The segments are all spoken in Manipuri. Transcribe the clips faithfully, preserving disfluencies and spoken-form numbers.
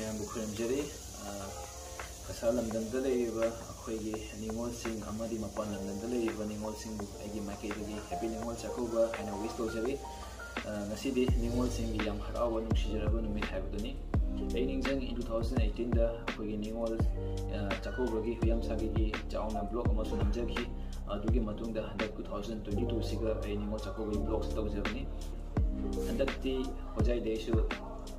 ꯃꯌꯥꯝꯕꯨ ꯈꯨꯔꯨꯝꯖꯔꯤ꯫ ꯑ, ꯀꯁꯥ ꯂꯝꯗꯝꯗ ꯂꯩꯔꯤꯕ ꯑꯩꯈꯣꯏꯒꯤ ꯅꯤꯉꯣꯜꯁꯤꯡ ꯑꯃꯗꯤ ꯃꯄꯥꯟ ꯂꯝꯗꯝꯗ ꯂꯩꯔꯤꯕ ꯅꯤꯉꯣꯜꯁꯤꯡꯕꯨ ꯑꯩꯒꯤ ꯃꯥꯏꯀꯩꯗꯒꯤ Happy ꯅꯤꯉꯣꯜ ꯆꯥꯛꯀꯧꯕ ꯍꯥꯏꯅ wish ꯇꯧꯖꯔꯤ꯫ ꯑ, ꯉꯁꯤꯗꯤ ꯅꯤꯉꯣꯜꯁꯤꯡꯒꯤ ꯌꯥꯝ ꯍꯔꯥꯎꯕ, ꯅꯨꯡꯁꯤꯖꯔꯕ ꯅꯨꯃꯤꯠ ꯍꯥꯏꯕꯗꯨꯅꯤ꯫ ꯑꯩ ꯅꯤꯡꯁꯤꯡꯉꯤ, two thousand eighteen ꯗ ꯑꯩꯈꯣꯏꯒꯤ ꯅꯤꯉꯣꯜ, ꯑ, ꯆꯥꯛꯀꯧꯕꯒꯤ ꯍꯨꯏꯌꯥꯝ ꯁꯥꯒꯩꯒꯤ ꯆꯥꯎꯅ vlog ꯑꯃꯁꯨ ꯅꯝꯖꯈꯤ꯫ ꯑꯗꯨꯒꯤ ꯃꯇꯨꯡꯗ ꯍꯟꯗꯛ two thousand twenty two ꯁꯤꯒ ꯑꯩ ꯅꯤꯉꯣꯜ ꯆꯥꯛꯀꯧꯕꯒꯤ vlog ꯁꯤ ꯇꯧꯖꯕꯅꯤ꯫ ꯍꯟꯗꯛꯇꯤ ꯍꯣꯖꯥꯏꯗꯩꯁꯨ,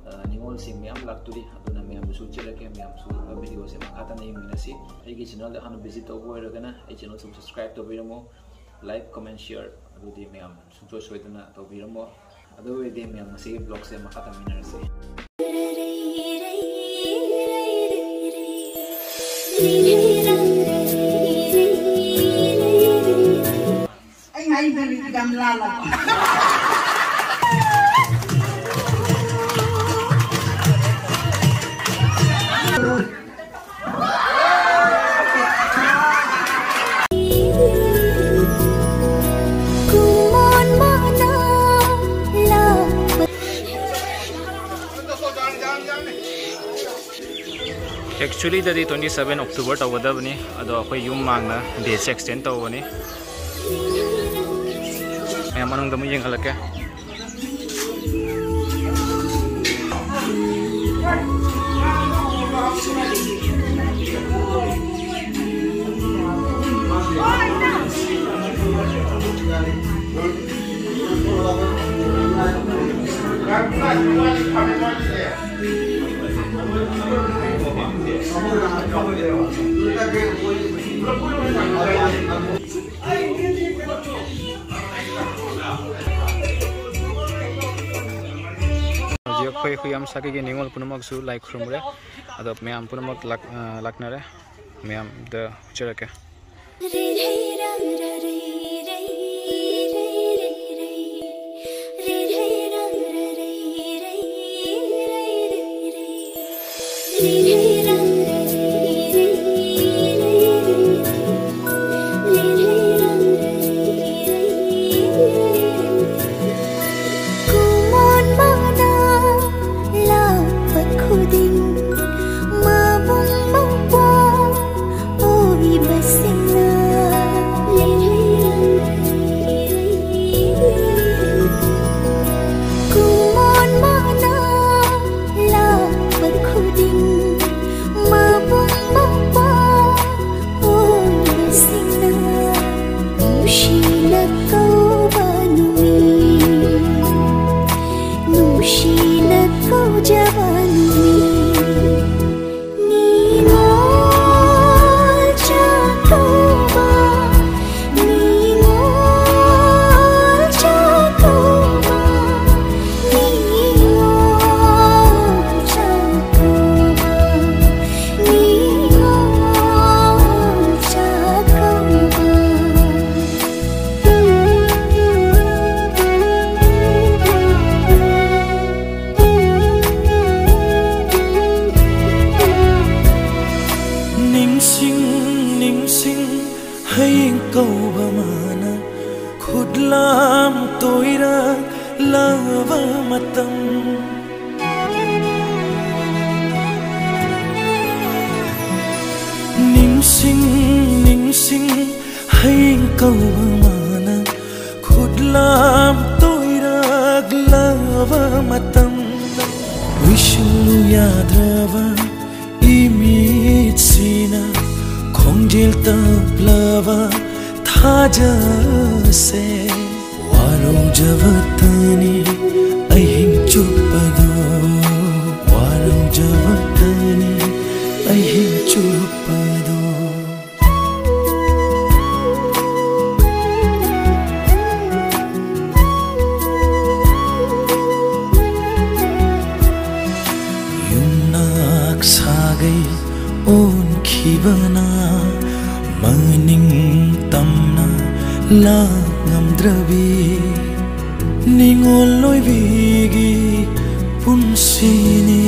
ꯑ, ꯅꯤꯉꯣꯜꯁꯤꯡ ꯃꯌꯥꯝ ꯂꯥꯛꯇꯣꯔꯤ, ꯑꯗꯨꯅ ꯃꯌꯥꯝꯕꯨꯁꯨ ꯎꯠꯆꯔꯛꯀꯦ꯫ ꯃꯌꯥꯝꯁꯨ video ꯁꯦ ꯃꯈꯥ ꯇꯥꯅ ꯌꯦꯡꯃꯤꯟꯅꯁꯤ꯫ ꯑꯩꯒꯤ channel ꯗ ꯍꯥꯟꯅ visit ꯇꯧꯕ ꯑꯣꯏꯔꯒꯅ ꯑꯩ channel ꯁꯨ subscribe ꯇꯧꯕꯤꯔꯝꯃꯨ, like, comment, share ꯑꯗꯨꯗꯤ ꯃꯌꯥꯝ ꯁꯨꯡꯁꯣꯏ ꯁꯣꯏꯗꯅ ꯇꯧꯕꯤꯔꯝꯃꯣ꯫ ꯑꯗꯨ ꯑꯣꯏꯔꯗꯤ ꯃꯌꯥꯝ ꯉꯁꯤꯒꯤ vlog ꯁꯦ ꯃꯈꯥ ꯇꯥꯃꯤꯟꯅꯔꯁꯤ꯫ ꯑꯩ ꯍꯥꯏꯗꯕꯤꯗ ꯌꯥꯝ ꯂꯥꯜꯂꯕ꯫ Actually ꯗꯗꯤ twenty seven October ꯇꯧꯒꯗꯕꯅꯤ, ꯑꯗꯣ ꯑꯩꯈꯣꯏ ꯌꯨꯝ ꯃꯥꯡꯅ date ꯁꯦ extend ꯇꯧꯕꯅꯤ꯫ ꯃꯌꯥꯝ ꯃꯅꯨꯡꯗ ꯑꯃꯨꯛ ꯌꯦꯡꯍꯜꯂꯛꯀꯦ꯫ ꯍꯧꯖꯤꯛ ꯑꯩꯈꯣꯏ ꯍꯨꯏꯌꯥꯝ ꯁꯥꯒꯩꯒꯤ ꯅꯤꯉꯣꯜ ꯄꯨꯝꯅꯃꯛꯁꯨ ꯂꯥꯏ ꯈꯨꯔꯨꯝꯃꯨꯔꯦ꯫ ꯑꯗꯣ ꯃꯌꯥꯝ ꯄꯨꯝꯅꯃꯛ ꯂꯥꯛ-, ꯑ, ꯂꯥꯛꯅꯔꯦ꯫ ꯃꯌꯥꯝꯗ ꯎꯠꯆꯔꯛꯀꯦ꯫ ꯃꯇꯝ꯫ ꯅꯤꯡꯁꯤꯡ ꯅꯤꯡꯁꯤꯡ ꯍꯌꯦꯡ ꯀꯧꯕ ꯃꯥꯅ ꯈꯨꯠꯂꯥꯝ ꯇꯣꯏꯔꯛꯂꯕ ꯃꯇꯝ꯫ ꯋꯤꯁꯤꯜꯂꯨ ꯌꯥꯗ꯭ꯔꯕ ꯏꯃꯤꯠꯁꯤꯅ ꯈꯣꯡꯖꯦꯜ ꯇꯞꯂꯕ ꯊꯥꯖꯁꯦ꯫ ꯋꯥꯔꯧꯖꯕꯇꯅꯤ ꯑꯍꯤꯡ ꯆꯨꯞꯄꯗꯣ, ꯋꯥꯔꯧꯖꯕꯇꯅꯤ ꯑꯍꯤꯡ ꯆꯨꯞꯄꯗꯣ꯫ ꯌꯨꯝꯅꯥꯛ ꯁꯥꯒꯩ ꯑꯣꯟꯈꯤꯕꯅ ꯃꯅꯤꯡ ꯇꯝꯅ ꯂꯥꯛ ꯉꯝꯗ꯭ꯔꯕꯤ ꯅꯤꯉꯣꯜ ꯑꯣꯏꯕꯤꯒꯤ ꯄꯨꯟꯁꯤꯅꯤ꯫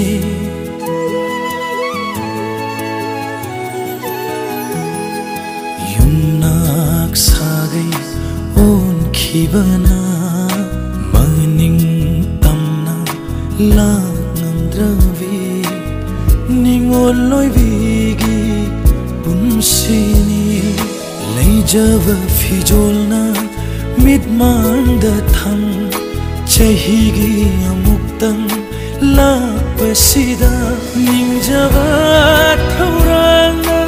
ꯌꯨꯝꯅꯥꯛ ꯁꯥꯒꯩ ꯑꯣꯟꯈꯤꯕꯅ ꯃꯅꯤꯡ ꯇꯝꯅ ꯂꯥꯛ ꯉꯝꯗ꯭ꯔꯕꯤ ꯅꯤꯉꯣꯜ ꯑꯣꯏꯕꯤꯒꯤ ꯄꯨꯟꯁꯤꯅꯤ꯫ ꯂꯩꯖꯕ ꯐꯤꯖꯣꯜꯅ ꯃꯤꯠꯃꯥꯡꯗ ꯊꯝ ꯆꯍꯤꯒꯤ ꯑꯃꯨꯛꯇꯪ ꯂꯥꯛꯄꯁꯤꯗ ꯅꯤꯡꯖꯕ ꯊꯧꯔꯥꯡꯅ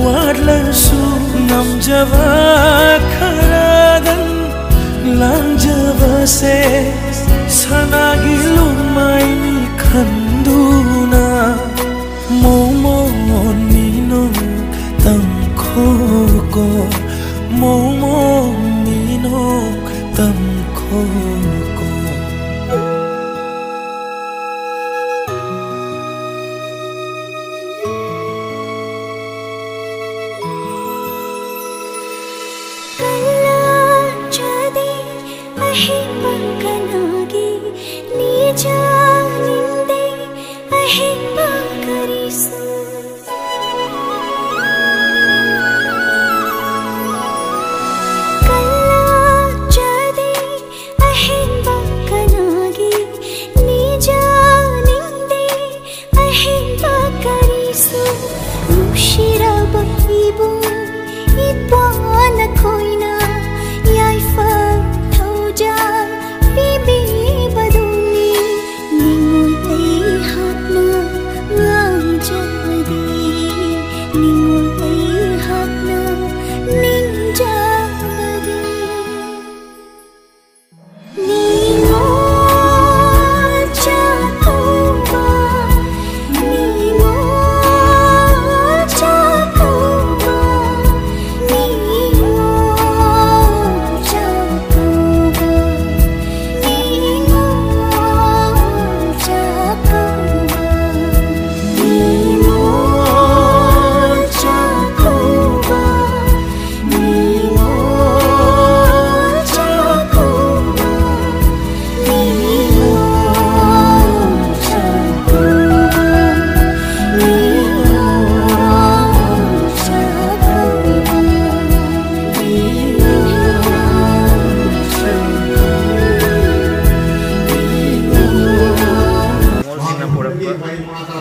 ꯋꯥꯠꯂꯁꯨ ꯉꯝꯖꯕ ꯈꯔꯗꯪ ꯂꯥꯡꯖꯕꯁꯦ ꯁꯅꯥꯒꯤ ꯂꯨꯃꯥꯏꯅꯤ ꯈꯟꯗꯨꯅ ꯃꯣꯃꯣꯟ ꯃꯤꯅꯣꯛ ꯇꯝꯈꯣꯀꯣ, ꯃꯣꯃꯣꯟ ꯃꯤꯅꯣꯛ ꯇꯝꯈꯣꯀꯣ꯫ ꯀꯜꯂꯥ ꯆꯥꯗꯦ ꯑꯍꯤꯡꯕ ꯀꯅꯥꯒꯤ ꯅꯤꯖꯥ ꯅꯤꯡꯗꯦ ꯑꯍꯤꯡꯕ ꯀꯔꯤꯁꯨ꯫ ꯀꯜꯂꯥ ꯆꯥꯗꯦ ꯑꯍꯤꯡꯕ ꯀꯅꯥ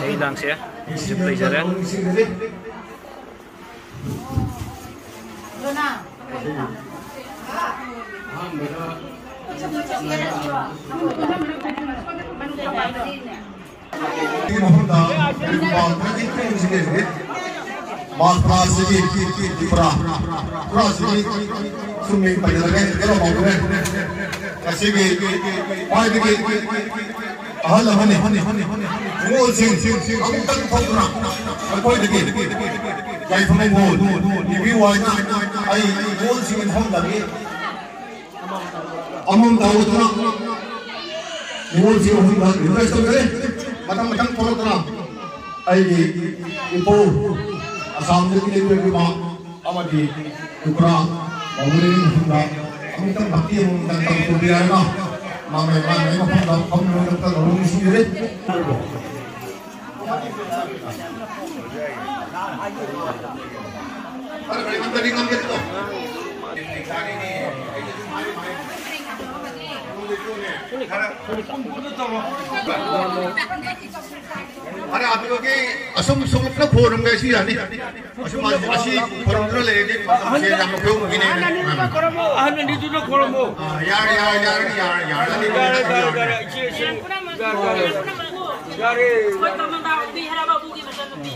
ꯑꯩ ꯂꯥꯡꯁꯦ ꯍꯧꯖꯤꯛ ꯂꯩꯖꯔꯦ꯫ ꯃꯐꯝꯗ ꯃꯥꯁ ꯐꯥꯁꯤꯒꯤ ꯄꯨꯔꯥ ꯄꯨꯔꯥꯁꯤꯒꯤ ꯁꯨꯝ ꯃꯤꯡ ꯄꯟꯖꯔꯒꯦ꯫ ꯀꯩꯅꯣ ꯐꯥꯎꯕꯅꯦ꯫ ꯉꯁꯤꯒꯤ ꯈ꯭ꯋꯥꯏꯗꯒꯤ ꯑꯍꯜ ꯑꯃꯅꯤ꯫ ꯅꯤꯉꯣꯜꯁꯤꯡ ꯑꯃꯨꯛꯇꯪ ꯊꯣꯛꯇꯨꯅ ꯑꯩꯈꯣꯏꯗꯒꯤ ꯌꯥꯏꯐ ꯃꯪꯒꯣꯜ ꯄꯤꯕꯤꯌꯨ ꯍꯥꯏꯅ ꯑꯩ ꯅꯤꯉꯣꯜꯁꯤꯡꯒꯤ ꯃꯐꯝꯗꯒꯤ ꯑꯃꯃꯝ ꯇꯧꯗꯨꯅ ꯅꯤꯉꯣꯜꯁꯤꯡ ꯑꯍꯨꯝꯗ request ꯇꯧꯖꯔꯤ꯫ ꯃꯊꯪ ꯃꯊꯪ ꯊꯣꯛꯂꯛꯇꯨꯅ ꯑꯩꯒꯤ ꯏꯄꯨ ꯑꯁꯥꯝꯗꯒꯤ ꯂꯩꯕꯤꯔꯛꯂꯤꯕ ꯑꯃꯗꯤ ꯇ꯭ꯔꯤꯄꯨꯔꯥ ꯃꯧꯂꯤꯒꯤ ꯃꯐꯝꯗ ꯑꯃꯨꯛꯇꯪ ꯚꯛꯇꯤ ꯑꯃꯃꯝꯇꯪ ꯇꯧꯕꯤꯔꯒ ꯃꯥ ꯃꯥꯏ ꯃꯥ ꯃꯥꯏ ꯃꯐꯝꯗ ꯐꯝꯗꯨꯅ ꯂꯧꯔꯨ ꯅꯤꯡꯁꯤꯡꯖꯔꯤ꯫ ꯑꯔꯦ, ꯑꯗꯨꯒꯤ ꯑꯁꯨꯝ ꯁꯣꯝꯅ ꯈꯣꯏꯔꯝꯒꯦ, ꯁꯤ ꯌꯥꯅꯤ꯫ ꯑꯁꯨꯝ, ꯑꯁꯤ ꯈꯣꯏꯔꯝꯗꯨꯅ ꯂꯩꯔꯗꯤ ꯃꯇꯝꯁꯦ ꯌꯥꯝꯅ ꯈꯨꯌꯧꯅꯈꯤꯅꯤ꯫ ꯑꯍꯟ ꯑꯅꯤꯗꯨꯅ ꯈꯣꯏꯔꯝꯃꯣ꯫ ꯑꯥ, ꯌꯥꯔꯦ, ꯌꯥꯔꯦ, ꯌꯥꯔꯦ, ꯌꯥꯔꯦ, ꯌꯥꯔꯦ, ꯌꯥꯔꯦ, ꯑꯅꯤꯗꯨꯅ ꯌꯥꯔꯦ, ꯌꯥꯔꯦ, ꯌꯥꯔꯦ, ꯌꯥꯔꯦ꯫ ꯏꯆꯦ, ꯏꯆꯦ, ꯌꯥꯔꯦ, ꯌꯥꯔꯦ, ꯌꯥꯔꯦ꯫ ꯑꯩꯈꯣꯏ ꯀꯃꯟꯗꯥ ꯑꯣꯏꯕꯤ ꯍꯦꯔꯥ ꯕꯥꯕꯨꯒꯤ ꯃꯆꯟꯅꯨꯄꯤ꯫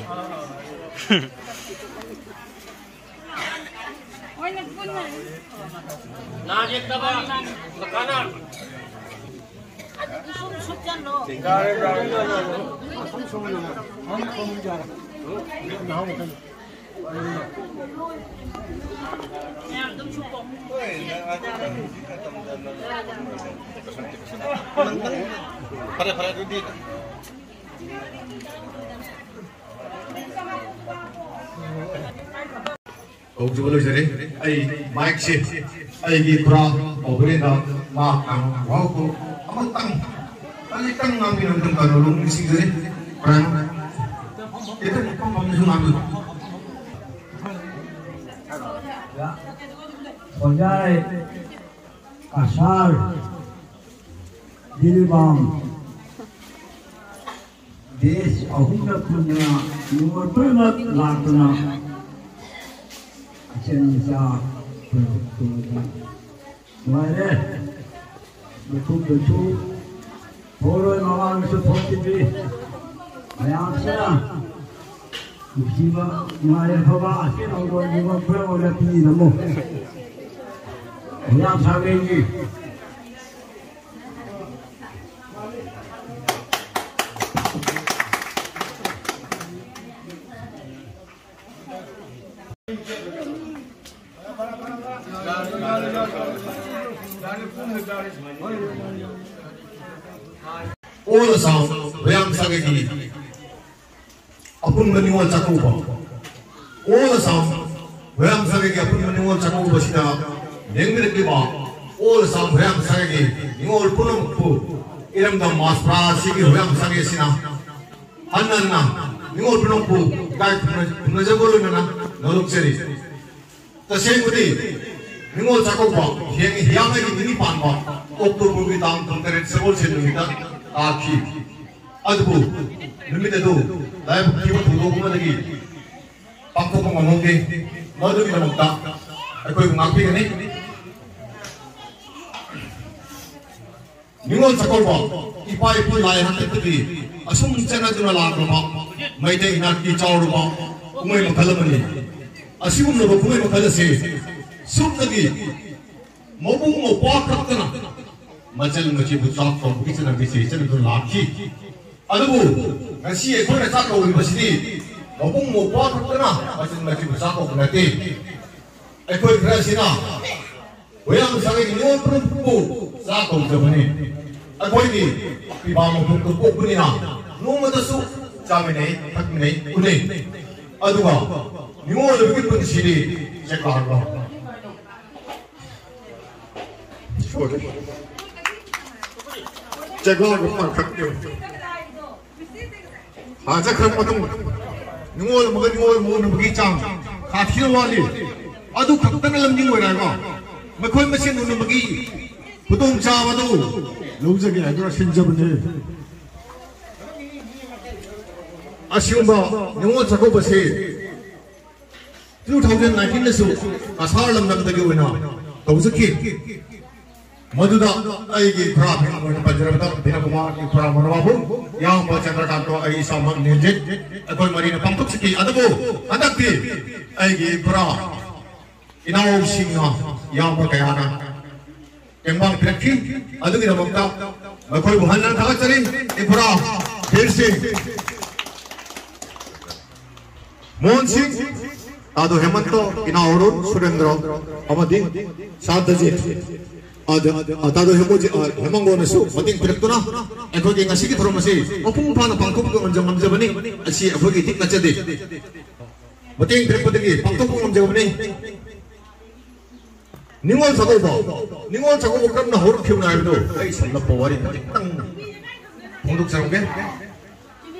ꯅꯥ ꯌꯦꯛꯇꯕ ꯃꯈꯥꯅ꯫ ꯐꯔꯦ, ꯐꯔꯦ, ꯑꯗꯨꯗꯤ꯫ ꯍꯧꯖꯕ ꯂꯣꯏꯖꯔꯦ꯫ ꯑꯩ ꯃꯥꯏꯛꯁꯦ ꯑꯩꯒꯤ ꯈꯨꯔꯥ ꯃꯧꯕ꯭ꯔꯦꯟꯗ ꯃꯥ ꯋꯥꯍꯧꯈꯣ ꯑꯃꯇꯪ ꯈꯖꯤꯛꯇꯪ ꯉꯥꯡꯕꯤꯔꯝꯗꯨꯝ ꯀꯩꯅꯣ ꯅꯤꯡꯁꯤꯡꯖꯔꯤ꯫ ꯈꯨꯔꯥ ꯈꯤꯇꯪ ꯃꯐꯝ ꯑꯃꯁꯨ ꯉꯥꯡꯕꯤꯌꯨ꯫ ꯈꯣꯟꯖꯥꯏ, ꯀꯁꯥꯔ, ꯖꯤꯔꯤꯕꯥꯝ, ꯕꯦꯁ ꯑꯍꯨꯝꯅ ꯄꯨꯟꯗꯨꯅ ꯅꯤꯉꯣꯜ ꯄꯨꯝꯅꯃꯛ ꯂꯥꯛꯇꯨꯅ ꯏꯆꯟ ꯏꯆꯥ ꯄꯨꯟꯊꯣꯛꯇꯨꯅ ꯅꯨꯡꯉꯥꯏꯔꯦ꯫ ꯃꯇꯨꯡꯗꯁꯨ ꯊꯣꯛꯂꯣꯏ, ꯃꯃꯥꯡꯗꯁꯨ ꯊꯣꯛꯈꯤꯗ꯭ꯔꯤ꯫ ꯃꯌꯥꯝꯁꯤꯅ ꯅꯨꯡꯁꯤꯕ, ꯅꯨꯡꯉꯥꯏ ꯌꯥꯏꯐꯕ ꯑꯁꯤ ꯅꯤꯉꯣꯜ ꯄꯨꯝꯅꯃꯛ ꯑꯣꯏꯅ ꯄꯤꯔꯝꯃꯣ꯫ ꯍꯨꯏꯌꯥꯝ ꯁꯥꯒꯩꯒꯤ All Assam ꯍꯨꯏꯌꯥꯝ ꯁꯥꯒꯩꯒꯤ ꯑꯄꯨꯟꯕ ꯅꯤꯉꯣꯜ ꯆꯥꯛꯀꯧꯕ, All Assam ꯍꯨꯏꯌꯥꯝ ꯁꯥꯒꯩꯒꯤ ꯑꯄꯨꯟꯕ ꯅꯤꯉꯣꯜ ꯆꯥꯛꯀꯧꯕꯁꯤꯗ ꯂꯦꯡꯕꯤꯔꯛꯂꯤꯕ All Assam ꯍꯨꯏꯌꯥꯝ ꯁꯥꯒꯩꯒꯤ ꯅꯤꯉꯣꯜ ꯄꯨꯝꯅꯃꯛꯄꯨ ꯏꯔꯝꯗꯝ ꯃꯥꯁꯄ꯭ꯔꯥ ꯑꯁꯤꯒꯤ ꯍꯨꯏꯌꯥꯝ ꯁꯥꯒꯩ ꯑꯁꯤꯅ ꯍꯟꯅ ꯍꯟꯅ ꯅꯤꯉꯣꯜ ꯄꯨꯝꯅꯃꯛꯄꯨ ꯏꯀꯥꯏ ꯈꯨꯝꯅ-, ꯈꯨꯝꯅꯖꯕ ꯂꯣꯏꯅꯅ ꯅꯣꯂꯨꯛꯆꯔꯤ꯫ ꯇꯁꯦꯡꯕꯗꯤ ꯅꯤꯉꯣꯜ ꯆꯥꯛꯀꯧꯕ ꯍꯌꯦꯡ ꯍꯤꯌꯥꯡꯒꯩꯒꯤ ꯅꯤꯅꯤ ꯄꯥꯟꯕ ꯑꯣꯛꯇꯣꯕꯔꯒꯤ ꯇꯥꯡ ꯀꯨꯟꯇꯔꯦꯠ ꯁꯒꯣꯜꯁꯦꯟ ꯅꯨꯃꯤꯠꯇ ꯇꯥꯈꯤ꯫ ꯑꯗꯨꯕꯨ ꯅꯨꯃꯤꯠ ꯑꯗꯨ ꯂꯥꯏꯕꯛ ꯊꯤꯕ ꯊꯧꯗꯣꯛ ꯑꯃꯗꯒꯤ ꯄꯥꯡꯊꯣꯛꯄ ꯉꯝꯍꯧꯗꯦ꯫ ꯃꯗꯨꯒꯤꯗꯃꯛꯇ ꯑꯩꯈꯣꯏꯕꯨ ꯉꯥꯛꯄꯤꯒꯅꯤ꯫ ꯅꯤꯉꯣꯜ ꯆꯥꯛꯀꯧꯕ ꯏꯄꯥ ꯏꯄꯨ ꯂꯥꯏ ꯍꯥꯛꯇꯛꯇꯒꯤ ꯑꯁꯨꯝ ꯆꯠꯅꯗꯨꯅ ꯂꯥꯛꯂꯕ ꯃꯩꯇꯩ ꯏꯅꯥꯠꯀꯤ ꯆꯥꯎꯔꯕ ꯀꯨꯝꯍꯩ ꯃꯈꯜ ꯑꯃꯅꯤ꯫ ꯑꯁꯤꯒꯨꯝꯂꯕ ꯀꯨꯝꯍꯩ ꯃꯈꯜ ꯑꯁꯤ ꯁꯨꯞꯅꯒꯤ ꯃꯕꯨꯡ ꯃꯧꯄ꯭ꯋꯥ ꯈꯛꯇꯅ ꯃꯆꯜ ꯃꯆꯤꯕꯨ ꯆꯥꯛ ꯀꯧꯕꯒꯤ ꯆꯠꯅꯕꯤꯁꯤ ꯆꯠꯅꯗꯨꯅ ꯂꯥꯛꯈꯤ꯫ ꯑꯗꯨꯕꯨ ꯉꯁꯤ ꯑꯩꯈꯣꯏꯅ ꯆꯥꯛ ꯀꯧꯔꯤꯕꯁꯤꯗꯤ ꯃꯕꯨꯡ ꯃꯧꯄ꯭ꯋꯥ ꯈꯛꯇꯅ ꯃꯆꯜ ꯃꯆꯤꯕꯨ ꯆꯥꯛ ꯀꯧꯕ ꯅꯠꯇꯦ꯫ ꯑꯩꯈꯣꯏ ꯈꯔꯁꯤꯅ ꯍꯨꯏꯌꯥꯝ ꯁꯥꯒꯩꯒꯤ ꯅꯤꯉꯣꯜ ꯄꯨꯝꯅꯃꯛꯄꯨ ꯆꯥꯛ ꯀꯧꯖꯕꯅꯤ꯫ ꯑꯩꯈꯣꯏꯗꯤ ꯄꯤꯕꯥ ꯃꯄꯣꯛꯇ ꯄꯣꯛꯄꯅꯤꯅ ꯅꯣꯡꯃꯇꯁꯨ ꯆꯥꯃꯤꯟꯅꯩ, ꯊꯛꯃꯤꯟꯅꯩ, ꯎꯅꯩ꯫ ꯑꯗꯨꯒ ꯅꯤꯉꯣꯜ ꯑꯣꯏꯕꯒꯤ ꯄꯨꯟꯁꯤꯗꯤ ꯆꯦꯛꯂꯥꯛꯂꯣ꯫ ꯆꯦꯛꯂꯥꯛꯂꯣ ꯄꯥꯡꯈꯠꯂꯦ꯫ ꯊꯥ ꯆꯠꯈ꯭ꯔꯕ ꯃꯇꯨꯡ ꯅꯤꯉꯣꯜ ꯑꯃꯒ ꯅꯤꯉꯣꯜ ꯑꯃꯒ ꯎꯅꯕꯒꯤ ꯆꯥꯡ ꯈꯥ ꯊꯤꯅ ꯋꯥꯠꯂꯤ꯫ ꯑꯗꯨ ꯈꯛꯇꯅ ꯂꯝꯖꯤꯡ ꯑꯣꯏꯔꯛꯑꯒ ꯃꯈꯣꯏ ꯃꯁꯦꯟ ꯎꯅꯕꯒꯤ ꯈꯨꯗꯣꯡꯆꯥꯕꯗꯨ ꯂꯧꯖꯒꯦ ꯍꯥꯏꯗꯨꯅ ꯁꯤꯟꯖꯕꯅꯤ꯫ ꯑꯁꯤꯒꯨꯝꯕ ꯅꯤꯉꯣꯜ ꯆꯥꯛꯀꯧꯕꯁꯤ two thousand nineteenꯗꯁꯨ ꯀꯁꯥꯔ ꯂꯝꯗꯝꯗꯒꯤ ꯑꯣꯏꯅ ꯇꯧꯖꯈꯤ꯫ ꯃꯗꯨꯗ ꯑꯩꯒꯤ ꯏꯄ꯭ꯔꯥ ꯃꯤꯡ ꯑꯣꯏꯅ ꯄꯟꯖꯔꯕꯗ ꯕꯤꯅꯀꯨꯃꯥꯔ, ꯏꯄ꯭ꯔꯥ ꯃꯅꯣꯕꯥꯕꯨ, ꯏꯌꯥꯝꯕ ꯆꯟꯗ꯭ꯔꯀꯥꯟꯇ, ꯑꯩ ꯏꯁꯥꯃꯛ ꯅꯤꯔꯖꯤꯠ, ꯑꯩꯈꯣꯏ ꯃꯔꯤꯅ ꯄꯥꯡꯊꯣꯛꯆꯈꯤ꯫ ꯑꯗꯨꯕꯨ ꯍꯟꯗꯛꯇꯤ ꯑꯩꯒꯤ ꯏꯄ꯭ꯔꯥ ꯏꯅꯥꯎꯁꯤꯡꯅ, ꯏꯌꯥꯝꯕ ꯀꯌꯥꯅ ꯇꯦꯡꯕꯥꯡ ꯄꯤꯔꯛꯈꯤ꯫ ꯑꯗꯨꯒꯤꯗꯃꯛꯇ ꯃꯈꯣꯏꯕꯨ ꯍꯟꯅ ꯊꯥꯒꯠꯆꯔꯤ꯫ ꯏꯄ꯭ꯔꯥ ꯕꯤꯔ ꯁꯤꯡ, ꯃꯣꯍꯟ ꯁꯤꯡ, ꯇꯥꯗꯣ ꯍꯦꯃꯟꯇꯣ, ꯏꯅꯥꯎ ꯑꯔꯨꯟ, ꯁꯨꯔꯦꯟꯗ꯭ꯔ ꯑꯃꯗꯤ ꯁꯥꯟꯇꯖꯤꯠ꯫ ꯑꯗ, ꯑ, ꯇꯥꯗꯣ ꯍꯦꯃꯣꯖꯤ-, ꯑ, ꯍꯦꯃꯪꯒꯣꯟꯅꯁꯨ ꯃꯇꯦꯡ ꯄꯤꯔꯛꯇꯨꯅ ꯑꯩꯈꯣꯏꯒꯤ ꯉꯁꯤꯒꯤ ꯊꯧꯔꯝ ꯑꯁꯤ ꯃꯄꯨꯡ ꯐꯥꯅ ꯄꯥꯡꯊꯣꯛꯄ ꯉꯝꯖ-, ꯉꯝꯖꯕꯅꯤ꯫ ꯑꯁꯤ ꯑꯩꯈꯣꯏꯒꯤ ꯏꯊꯤꯛ ꯅꯠꯆꯗꯦ꯫ ꯃꯇꯦꯡ ꯄꯤꯔꯛꯄꯗꯒꯤ ꯄꯥꯡꯊꯣꯛꯄ ꯉꯝꯖꯕꯅꯤ꯫ ꯅꯤꯉꯣꯜ ꯆꯥꯛꯀꯧꯕ, ꯅꯤꯉꯣꯜ ꯆꯥꯛꯀꯧꯕ ꯀꯔꯝꯅ ꯍꯧꯔꯛꯈꯤꯕꯅꯣ ꯍꯥꯏꯕꯗꯨ ꯑꯩ ꯁꯝꯂꯞꯄ ꯋꯥꯔꯤ ꯈꯖꯤꯛꯇꯪ ꯐꯣꯡꯗꯣꯛꯆꯔꯝꯒꯦ꯫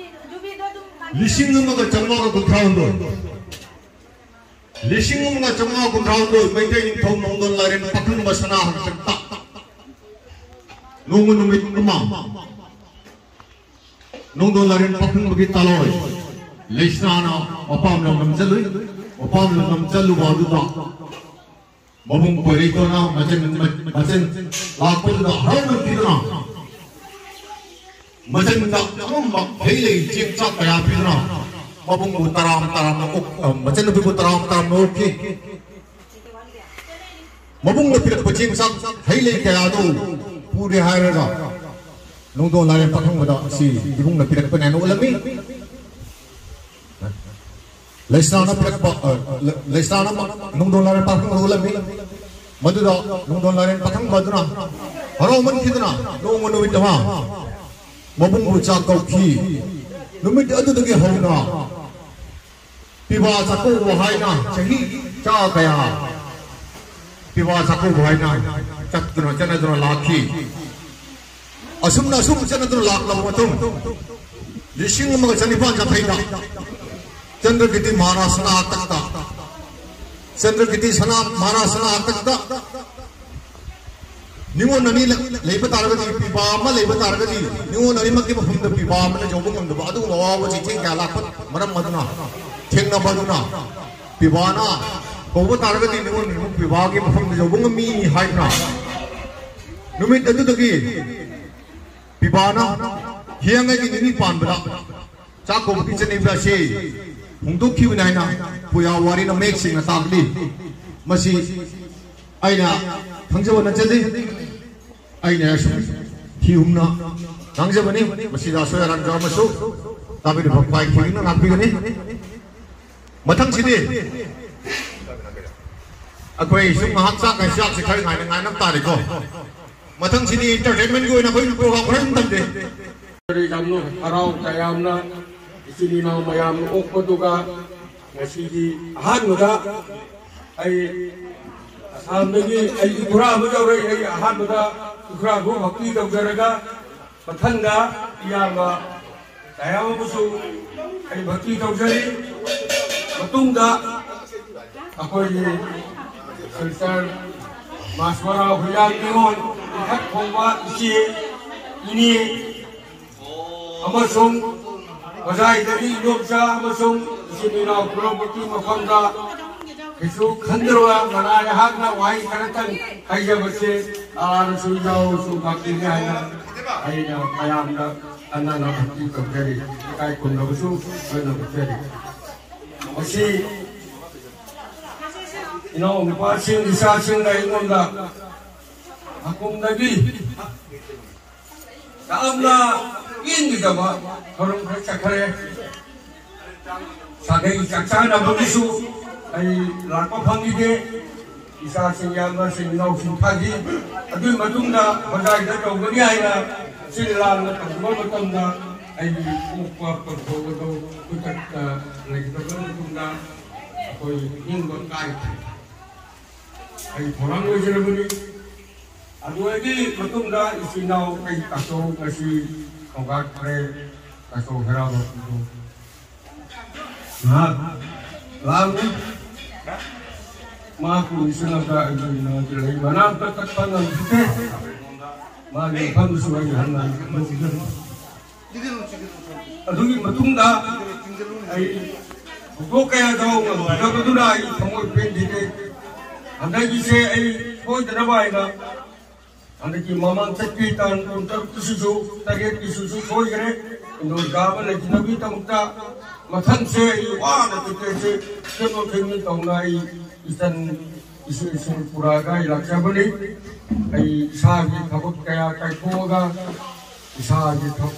ꯂꯤꯁꯤꯡ ꯑꯃꯒ ꯆꯥꯝꯃꯉꯥꯒ ꯀꯨꯟꯊ꯭ꯔꯥ ꯍꯨꯝꯗꯣꯏ, ꯂꯤꯁꯤꯡ ꯑꯃꯒ ꯆꯥꯝꯃꯉꯥ ꯀꯨꯟꯊ꯭ꯔꯥ ꯍꯨꯝꯗꯣꯏ, ꯃꯩꯇꯩ ꯅꯤꯡꯊꯧ ꯅꯣꯡꯗꯣꯟ ꯂꯥꯏꯔꯦꯟ ꯄꯥꯈꯪꯕ ꯁꯅꯥ ꯍꯪꯆꯛꯇ ꯅꯣꯡꯃ ꯅꯨꯃꯤꯠ ꯑꯃ ꯅꯣꯡꯗꯣꯟ ꯂꯥꯏꯔꯦꯟ ꯄꯥꯈꯪꯕꯒꯤ ꯇꯥꯂꯣꯏ ꯂꯩꯁꯅꯥꯅ ꯃꯄꯥꯝ ꯂꯝꯗꯝ ꯆꯠꯂꯨꯏ꯫ ꯃꯄꯥꯝ ꯂꯝꯗꯝ ꯆꯠꯂꯨꯕ ꯑꯗꯨꯗ ꯃꯕꯨꯡ ꯀꯣꯏꯔꯩꯇꯣꯟꯅ ꯃꯆꯟ, ꯃꯆꯟ ꯂꯥꯛꯄꯗꯨꯗ ꯍꯔꯥꯎꯃꯟꯈꯤꯗꯨꯅ ꯃꯆꯟꯗ ꯑꯉꯝꯕ ꯍꯩ ꯂꯩ ꯆꯦꯡ ꯆꯥꯛ ꯀꯌꯥ ꯄꯤꯗꯨꯅ ꯃꯕꯨꯡꯕꯨ ꯇꯔꯥꯝ ꯇꯔꯥꯝꯅ ꯑꯣꯛ-, ꯑ, ꯃꯆꯟꯅꯨꯄꯤꯕꯨ ꯇꯔꯥꯝ ꯇꯔꯥꯝꯅ ꯑꯣꯛꯈꯤ꯫ ꯃꯕꯨꯡꯅ ꯄꯤꯔꯛꯄ ꯆꯦꯡ ꯆꯥꯛ ꯍꯩ ꯂꯩ ꯀꯌꯥꯗꯨ ꯄꯨꯔꯦ ꯍꯥꯏꯔꯒ ꯅꯣꯡꯗꯣꯟ ꯂꯥꯏꯔꯦꯟ ꯄꯥꯈꯪꯕꯗ ꯑꯁꯤ ꯏꯕꯨꯡꯅ ꯄꯤꯔꯛꯄꯅꯦ ꯍꯥꯏꯅ ꯎꯠꯂꯝꯃꯤ꯫ ꯂꯩꯁꯅꯥꯅ ꯄꯤꯔꯛꯄ, ꯑ, ꯂ-, ꯂꯩꯁꯅꯥꯅ ꯃ-, ꯅꯣꯡꯗꯣꯟ ꯂꯥꯏꯔꯦꯟ ꯄꯥꯈꯪꯕꯗ ꯎꯠꯂꯝꯃꯤ꯫ ꯃꯗꯨꯗ ꯅꯣꯡꯗꯣꯟ ꯂꯥꯏꯔꯦꯟ ꯄꯥꯈꯪꯕ ꯑꯗꯨꯅ ꯍꯔꯥꯎꯃꯟꯈꯤꯗꯨꯅ ꯅꯣꯡꯃ ꯅꯨꯃꯤꯠ ꯑꯃ ꯃꯕꯨꯡꯕꯨ ꯆꯥꯛ ꯀꯧꯈꯤ꯫ ꯅꯨꯃꯤꯠ ꯑꯗꯨꯗꯒꯤ ꯍꯧꯅ ꯄꯤꯕꯥ ꯆꯥꯛꯀꯧꯕ ꯍꯥꯏꯅ ꯆꯍꯤ ꯆꯥ ꯀꯌꯥ ꯄꯤꯕꯥ ꯆꯥꯛꯀꯧꯕ ꯍꯥꯏꯅ ꯆꯠꯇꯨꯅ ꯆꯠꯅꯗꯨꯅ ꯂꯥꯛꯈꯤ꯫ ꯑꯁꯨꯝꯅ ꯑꯁꯨꯝ ꯆꯠꯅꯗꯨꯅ ꯂꯥꯛꯂꯕ ꯃꯇꯨꯡ, ꯂꯤꯁꯤꯡ ꯑꯃꯒ ꯆꯅꯤꯄꯥꯟ ꯌꯥꯡꯈꯩꯗ ꯆꯟꯗ꯭ꯔꯀꯤꯔꯇꯤ ꯃꯍꯥꯔꯥꯖ ꯁꯅꯥ ꯑꯥꯛꯇꯛꯇ, ꯆꯟꯗ꯭ꯔꯀꯤꯔꯇꯤ ꯁꯅꯥ, ꯃꯍꯥꯔꯥꯖ ꯁꯅꯥ ꯑꯥꯛꯇꯛꯇ ꯅꯤꯉꯣꯜ ꯑꯅꯤ ꯂꯩꯕ ꯇꯥꯔꯒꯗꯤ, ꯄꯤꯕꯥ ꯑꯃ ꯂꯩꯕ ꯇꯥꯔꯒꯗꯤ, ꯅꯤꯉꯣꯜ ꯑꯅꯤꯃꯛꯀꯤ ꯃꯐꯝꯗ ꯄꯤꯕꯥ ꯑꯃꯅ ꯌꯧꯕ ꯉꯝꯗꯕ ꯑꯗꯨꯒꯨꯝꯕ ꯑꯋꯥꯕ ꯆꯩꯊꯦꯡ ꯀꯌꯥ ꯂꯥꯛꯄ ꯃꯔꯝ ꯑꯗꯨꯅ, ꯊꯦꯡꯅꯕ ꯑꯗꯨꯅ, ꯄꯤꯕꯥꯅ ꯀꯧꯕ ꯇꯥꯔꯒꯗꯤ ꯅꯤꯉꯣꯜ ꯑꯅꯤꯃꯛ ꯄꯤꯕꯥꯒꯤ ꯃꯐꯝꯗ ꯌꯧꯕ ꯉꯝꯃꯤ ꯍꯥꯏꯗꯨꯅ, ꯅꯨꯃꯤꯠ ꯑꯗꯨꯗꯒꯤ ꯄꯤꯕꯥꯅ ꯍꯤꯌꯥꯡꯒꯩꯒꯤ ꯅꯤꯅꯤ ꯄꯥꯟꯕꯗ ꯆꯥꯛ ꯀꯧꯕꯒꯤ ꯆꯠꯅꯕꯤ ꯑꯁꯤ ꯍꯣꯡꯗꯣꯛꯈꯤꯕꯅꯤ ꯍꯥꯏꯅ ꯄꯨꯌꯥ ꯋꯥꯔꯤꯅ ꯃꯌꯦꯛ ꯁꯦꯡꯅ ꯇꯥꯛꯂꯤ꯫ ꯃꯁꯤ ꯑꯩꯅ ꯈꯪꯖꯕ ꯅꯠꯆꯗꯦ꯫ ꯑꯩꯅ ꯁꯨꯝ ꯊꯤꯍꯨꯝꯅ ꯉꯥꯡꯖꯕꯅꯤ꯫ ꯃꯁꯤꯗ ꯑꯁꯣꯏ ꯑꯔꯥꯟ ꯌꯥꯎꯔꯝꯃꯁꯨ ꯇꯥꯕꯤꯔꯤꯕ ꯈ꯭ꯋꯥꯏ ꯈꯨꯗꯤꯡꯅ ꯉꯥꯛꯄꯤꯒꯅꯤ꯫ ꯃꯊꯪꯁꯤꯗꯤ ꯑꯩꯈꯣꯏ ꯁꯨꯝ ꯉꯥꯏꯍꯥꯛ ꯆꯥꯛ ꯉꯥꯏ ꯆꯥꯛꯁꯦ ꯈꯔ ꯉꯥꯏꯅ ꯉꯥꯏꯅꯕ ꯇꯥꯔꯦꯀꯣ꯫ ꯃꯊꯪꯁꯤꯗꯤ entertainmentꯒꯤ ꯑꯣꯏꯅ ꯑꯩꯈꯣꯏ program ꯈꯔ ꯑꯗꯨꯝ ꯇꯝꯖꯩ꯫ ꯌꯥꯝꯅ ꯍꯔꯥꯎ ꯇꯌꯥꯝꯅ ꯏꯆꯤꯟ ꯏꯅꯥꯎ ꯃꯌꯥꯝ ꯑꯣꯛꯄꯗꯨꯒ ꯉꯁꯤꯒꯤ ꯑꯍꯥꯟꯕꯗ ꯑꯩ ꯑꯁꯥꯝꯗꯒꯤ ꯑꯩ ꯏꯈꯨꯔꯥ ꯑꯃ ꯌꯥꯎꯔꯛꯏ꯫ ꯑꯩ ꯑꯍꯥꯟꯕꯗ ꯏꯈꯨꯔꯥꯕꯨ ꯚꯛꯇꯤ ꯇꯧꯖꯔꯒ ꯃꯊꯪꯗ ꯏꯌꯥꯝꯕ ꯇꯌꯥꯝꯕꯕꯨꯁꯨ ꯑꯩ ꯚꯛꯇꯤ ꯇꯧꯖꯔꯤ꯫ ꯃꯇꯨꯡꯗ ꯑꯩꯈꯣꯏꯒꯤ ꯁꯤꯜꯆꯔ ꯃꯥꯁꯃꯔꯥ ꯍꯨꯏꯌꯥꯡ ꯅꯤꯉꯣꯜ ꯏꯊꯛ ꯊꯣꯡꯕ ꯏꯆꯦ, ꯏꯅꯦ ꯑꯃꯁꯨꯡ ꯍꯣꯖꯥꯏꯗꯒꯤ ꯏꯅꯣꯞꯆꯥ ꯑꯃꯁꯨꯡ ꯏꯆꯤꯟ ꯏꯅꯥꯎ ꯄꯨꯝꯅꯃꯛꯀꯤ ꯃꯐꯝꯗ ꯀꯩꯁꯨ ꯈꯟꯗ꯭ꯔꯕ ꯃꯅꯥ ꯑꯩꯍꯥꯛꯅ ꯋꯥꯍꯩ ꯈꯔꯇꯪ ꯍꯥꯏꯖꯕꯁꯦ ꯑꯔꯥꯟꯕꯁꯨ ꯌꯥꯎꯔꯁꯨ ꯉꯥꯛꯄꯤꯒꯦ ꯍꯥꯏꯅ ꯑꯩꯅ ꯃꯌꯥꯝꯗ ꯈꯟꯅꯅ ꯚꯛꯇꯤ ꯇꯧꯖꯔꯤ꯫ ꯏꯀꯥꯏ ꯈꯨꯝꯅꯕꯁꯨ ꯂꯣꯏꯅ ꯎꯠꯆꯔꯤ꯫ ꯃꯁꯤ ꯏꯅꯥꯎꯅꯨꯄꯥꯁꯤꯡ ꯏꯆꯥꯁꯤꯡꯅ ꯑꯩꯉꯣꯟꯗ ꯍꯀꯨꯝꯗꯒꯤ ꯌꯥꯝꯅ ꯄꯦꯟꯈꯤꯗꯕ ꯊꯧꯔꯝ ꯈꯔ ꯆꯠꯈ꯭ꯔꯦ꯫ ꯁꯥꯒꯩ ꯆꯥꯛ ꯆꯥꯅꯕꯒꯤꯁꯨ ꯑꯩ ꯂꯥꯛꯄ ꯐꯪꯈꯤꯗꯦ꯫ ꯏꯆꯥꯁꯤꯡ ꯏꯌꯥꯝꯕꯁꯤꯡ ꯏꯅꯥꯎꯁꯤꯡ ꯊꯥꯈꯤ꯫ ꯑꯗꯨꯒꯤ ꯃꯇꯨꯡꯗ ꯍꯣꯖꯥꯏꯗ ꯇꯧꯒꯅꯤ ꯍꯥꯏꯅ ꯁꯤꯜ ꯂꯥꯡꯅ ꯇꯧꯕ ꯃꯇꯝꯗ ꯑꯩꯒꯤ ꯄꯣꯛꯄ ꯄꯟꯊꯧ ꯑꯗꯨ ꯈꯨꯗꯛꯇ ꯂꯩꯇꯕ ꯃꯇꯨꯡꯗ ꯑꯩꯈꯣꯏ ꯅꯤꯡꯕ ꯀꯥꯏꯈ꯭ꯔꯦ꯫ ꯑꯩ ꯊꯧꯔꯥꯡ ꯂꯣꯏꯖꯔꯕꯅꯤ꯫ ꯑꯗꯨꯗꯒꯤ ꯃꯇꯨꯡꯗ ꯏꯆꯤꯟ ꯏꯅꯥꯎ ꯑꯩ ꯇꯥꯆꯧ ꯉꯁꯤ ꯈꯣꯡꯒꯥꯠꯈ꯭ꯔꯦ꯫ ꯇꯥꯆꯧ ꯍꯦꯔꯥꯕ ꯑꯗꯨ ꯉꯥꯏꯍꯥꯛ ꯂꯥꯡꯉꯨ꯫ ꯃꯍꯥꯛꯄꯨ ꯅꯤꯡꯁꯤꯡꯂꯒ ꯑꯩꯒꯤ ꯏꯅꯥꯛꯇ ꯂꯩ ꯃꯅꯥꯛꯇ ꯆꯠꯄ ꯉꯝꯈꯤꯗꯦ꯫ ꯃꯥꯒꯤ ꯃꯐꯝꯗꯨꯁꯨ ꯑꯩ ꯍꯟꯅ ꯍꯟꯖꯔꯤ꯫ ꯑꯗꯨꯒꯤ ꯃꯇꯨꯡꯗ ꯑꯩ ꯊꯧꯗꯣꯛ ꯀꯌꯥꯗ ꯉꯝꯈꯤꯗꯕꯗꯨꯅ ꯑꯩ ꯊꯃꯣꯏ ꯄꯦꯟꯈꯤꯗꯦ꯫ ꯍꯟꯗꯛꯀꯤꯁꯦ ꯑꯩ ꯁꯣꯏꯗꯅꯕ ꯍꯥꯏꯅ ꯍꯟꯗꯛꯀꯤ ꯃꯃꯥꯡ ꯆꯠꯄꯤ ꯇꯥꯡ ꯀꯨꯟꯇꯔꯨꯛꯇꯁꯤꯁꯨ, ꯇꯔꯦꯠꯀꯤꯁꯤꯁꯨ ꯁꯣꯏꯈ꯭ꯔꯦ꯫ ꯏꯟꯗꯣꯔ ꯀꯥꯕ ꯂꯩꯈꯤꯗꯕꯒꯤꯗꯃꯛꯇ ꯃꯊꯪꯁꯦ ꯑꯩ ꯋꯥꯅ ꯇꯤꯀꯦꯠꯁꯦ ꯁꯦꯝꯗꯣꯛ ꯁꯦꯝꯖꯤꯟ ꯇꯧꯅ ꯑꯩ ꯏꯆꯟ ꯏꯁꯨ ꯏꯁꯨ ꯄꯨꯔꯛꯑꯒ ꯑꯩ ꯂꯥꯛꯆꯕꯅꯤ꯫ ꯑꯩ ꯏꯁꯥꯒꯤ ꯊꯕꯛ ꯀꯌꯥ ꯀꯥꯏꯊꯣꯛꯑꯒ, ꯏꯁꯥꯒꯤ ꯊꯕꯛ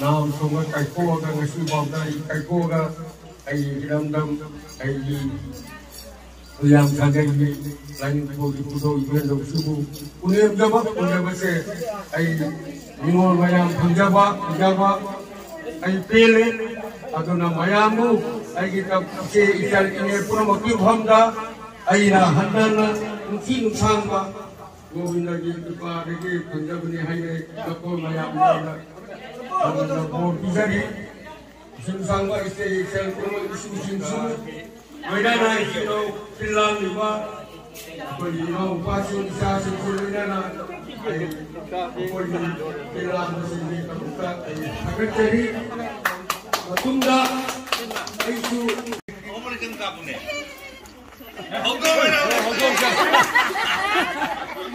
ꯅꯍꯥꯟ ꯊꯣꯡꯅ ꯀꯥꯏꯊꯣꯛꯑꯒ ꯉꯁꯤ ꯐꯥꯎꯗ ꯑꯩ ꯀꯥꯏꯊꯣꯛꯑꯒ ꯑꯩ ꯏꯔꯝꯗꯝ ꯑꯩꯒꯤ ꯃꯌꯥꯝ ꯁꯥꯒꯩꯒꯤ ꯂꯥꯏꯅꯤꯡꯊꯧꯒꯤ ꯈꯨꯗꯣꯜ ꯏꯕꯦꯟꯗꯧꯁꯤꯕꯨ ꯎꯅꯤꯡꯖꯕ ꯎꯅꯕꯁꯦ ꯑꯩ ꯅꯤꯉꯣꯜ ꯃꯌꯥꯝ ꯐꯪꯖꯕ ꯐꯪꯖꯕ ꯑꯩ ꯄꯦꯜꯂꯦ꯫ ꯑꯗꯨꯅ ꯃꯌꯥꯝꯕꯨ ꯑꯩꯒꯤ ꯏꯆꯦ ꯏꯆꯜ ꯏꯅꯦ ꯄꯨꯝꯅꯃꯛꯀꯤ ꯃꯐꯝꯗ ꯑꯩꯅ ꯍꯟꯊꯅ ꯅꯨꯡꯁꯤ ꯅꯨꯡꯁꯥꯡꯕ ꯒꯣꯕꯤꯟꯗꯒꯤ ꯀ꯭ꯔꯤꯄꯥꯗꯒꯤ ꯐꯪꯖꯕꯅꯤ ꯍꯥꯏꯅ ꯅꯈꯣꯏ ꯃꯌꯥꯝꯗ ꯑꯗꯨꯅ ꯕꯣꯔ ꯄꯤꯖꯔꯤ꯫ ꯏꯁꯤꯡ ꯁꯥꯡꯕ ꯏꯆꯦ ꯏꯆꯜ ꯄꯨꯝꯅꯃꯛ ꯏꯁꯨꯁꯤꯡꯁꯨ ꯂꯣꯏꯅꯅ ꯏꯆꯤꯟ ꯏꯅꯥꯎ ꯐꯤꯜꯂꯥꯡꯂꯤꯕ ꯑꯩꯈꯣꯏꯒꯤ ꯏꯅꯥꯎꯅꯨꯄꯥꯁꯤꯡ ꯏꯆꯥꯁꯤꯡꯁꯨ ꯂꯣꯏꯅꯅ ꯑꯩ ꯑꯩꯈꯣꯏꯒꯤ ꯐꯤꯜꯂꯥꯡꯕꯁꯤꯡꯒꯤꯗꯃꯛꯇ ꯑꯩ ꯊꯥꯒꯠꯆꯔꯤ꯫ ꯃꯇꯨꯡꯗ ꯑꯩꯁꯨ ꯍꯧꯗꯣꯡ ꯑꯣꯏꯅ ꯍꯧꯗꯣꯡ